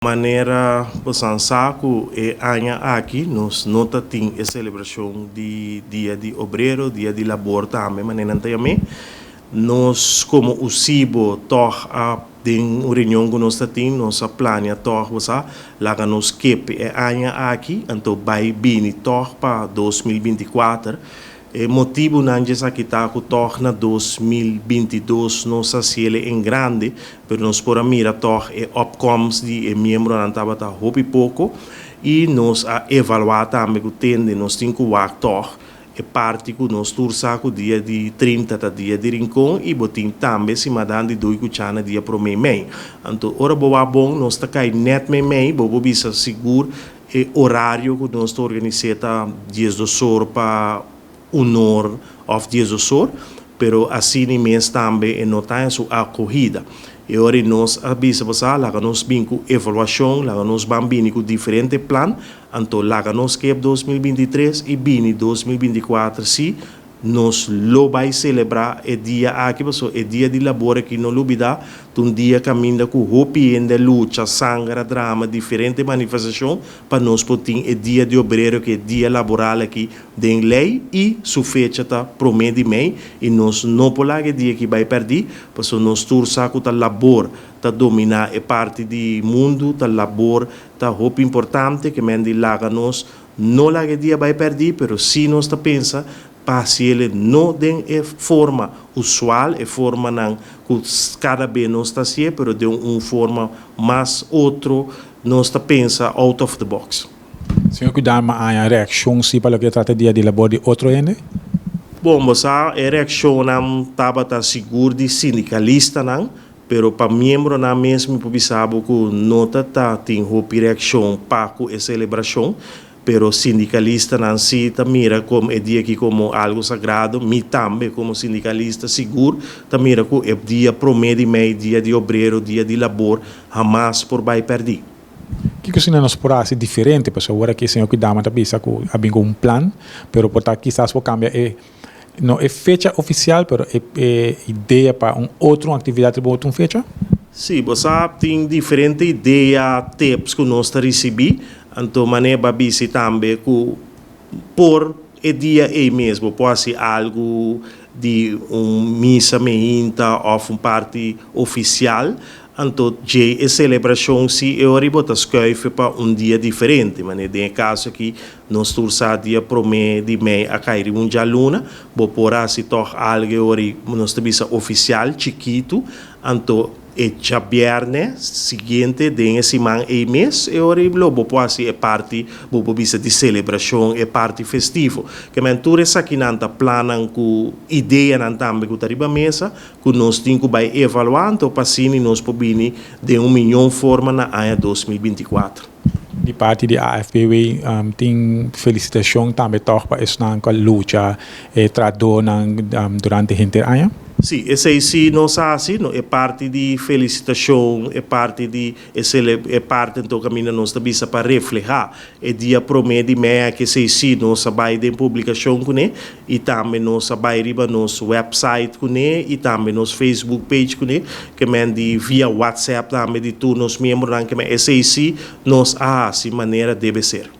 Manera bosan sa ku e aña aki nos no ta tin e selebrashon di Dia di Obrero, Dia di Labor tambe manera nan ta yam'é. Nos komo USIBO tòg a den un reunion ku nos ta tin nos a plania tòg bo sa laga nos kepe e aña aki anto bai bini tòg pa 2024. E motibunan dje esaki ta ku tòg na 2022 nos a hasiel en grande, pero nos por a mira tòg e opkomst di e miembronan tabata hopi poko i nos a evaluá tambe ku tende nos tin ku wak tòg e parti ku nos tur sa ku dia di 30 ta dia di Rincon i bo tin tambe simadan di Dui Kuchana dia 1 mei. Anto ora bo wak bon nos ta kai nèt meimei, bo por bisa sigur e orario ku nos ta organis'é ta 12 or pa 1 or òf 12 or, pero asina mes tambe e no ta su akohida. E ora nos a bisa pasá, laga nos bin ku evaluashon, laga nos ban bini ku diferente plan, anto laga nos skip 2023 i bini 2024 si nos lo bai selebrá e dia aki, paso e dia di labor aki no lubidá, un dia kaminda ku hopi hende lucha, sangra, drama, diferente manifestashon, pa nos por tin e dia di obrero, ku e dia laboral aki den lei i su fecha ta 1 di mei i nos no por laga e dia aki bai pèrdí, paso nos tur sa ku ta labor ta dominá e parti di mundu, ta labor ta hopi importante, ke men di laga nos no laga e dia bai pèrdí, pero si nos ta pensa pa hasié no den e forma usual, e formanan ku kada bes nos ta hasié, pero den un forma mas otro, nos ta pensa out of the box. Señor Kwidama, a reakshon si pa loke trata dia di labor di otro hende? Bon, bo sa, e reakshonnan tabata sigur di sindikalistanan, pero pa miembronan mes mi por bisa bo ku no ta tin hopi reakshon pa ku e selebrashon, pero sindikalistanan si ta mira komo e dia aki komo algu sagrado, mi tambe komo sindikalista sigur ta mira ku e dia 1 di mei, dia di obrero, dia di labor, hamas por bai pèrdí. Kiko si nos por hasi diferente, pasobra awor aki señor Kwidama ta bisa ku a bin ku un plan, pero por ta kisas por kambia e no e fecha ofisial, pero e idea pa un otro aktividat riba otro fecha? Si, bo sa tin diferente idea, tips ku nos ta risibí, anto manera b'a bisa tambe ku por e dia ei mes, por hasi algu di un misa meinta òf un parti ofisial, anto dje e selebrashon si e ora bo ta skuif pa un dia diferente, manera den e kaso aki nos tur sa dia 1 di mei a kai riba un djaluna, bo por hasi tòg algu e ora nos ta bisa ofisial chikitu, anto e djabièrnè siguiente den e siman ei mes e ora lo bo por hasi e parti bo por bisa di selebrashon, e parti festivo. Ke men tur esakinan ta plannan ku ideanan tambe ku ta riba mesa ku nos tin ku bai evaluá, anto pa asina nos por bini den un mihó forma na aña 2024. Di parti di AFPW tin felisitashon tambe tòg pa esnan ku lucha e trahadónan durante henter aña? Si, esei si nos a hasi, no, e parti di felisitashon, e parti di e parti anto kaminda nos ta bisa pa reflehá e dia 1 di mei ku esei si nos a bai den publikashon kuné i tambe nos a bai riba nos website kuné i tambe nos Facebook page kuné, ke men di via WhatsApp tambe di tur nos miembronan, ke men esei si nos a hasi manera debe ser.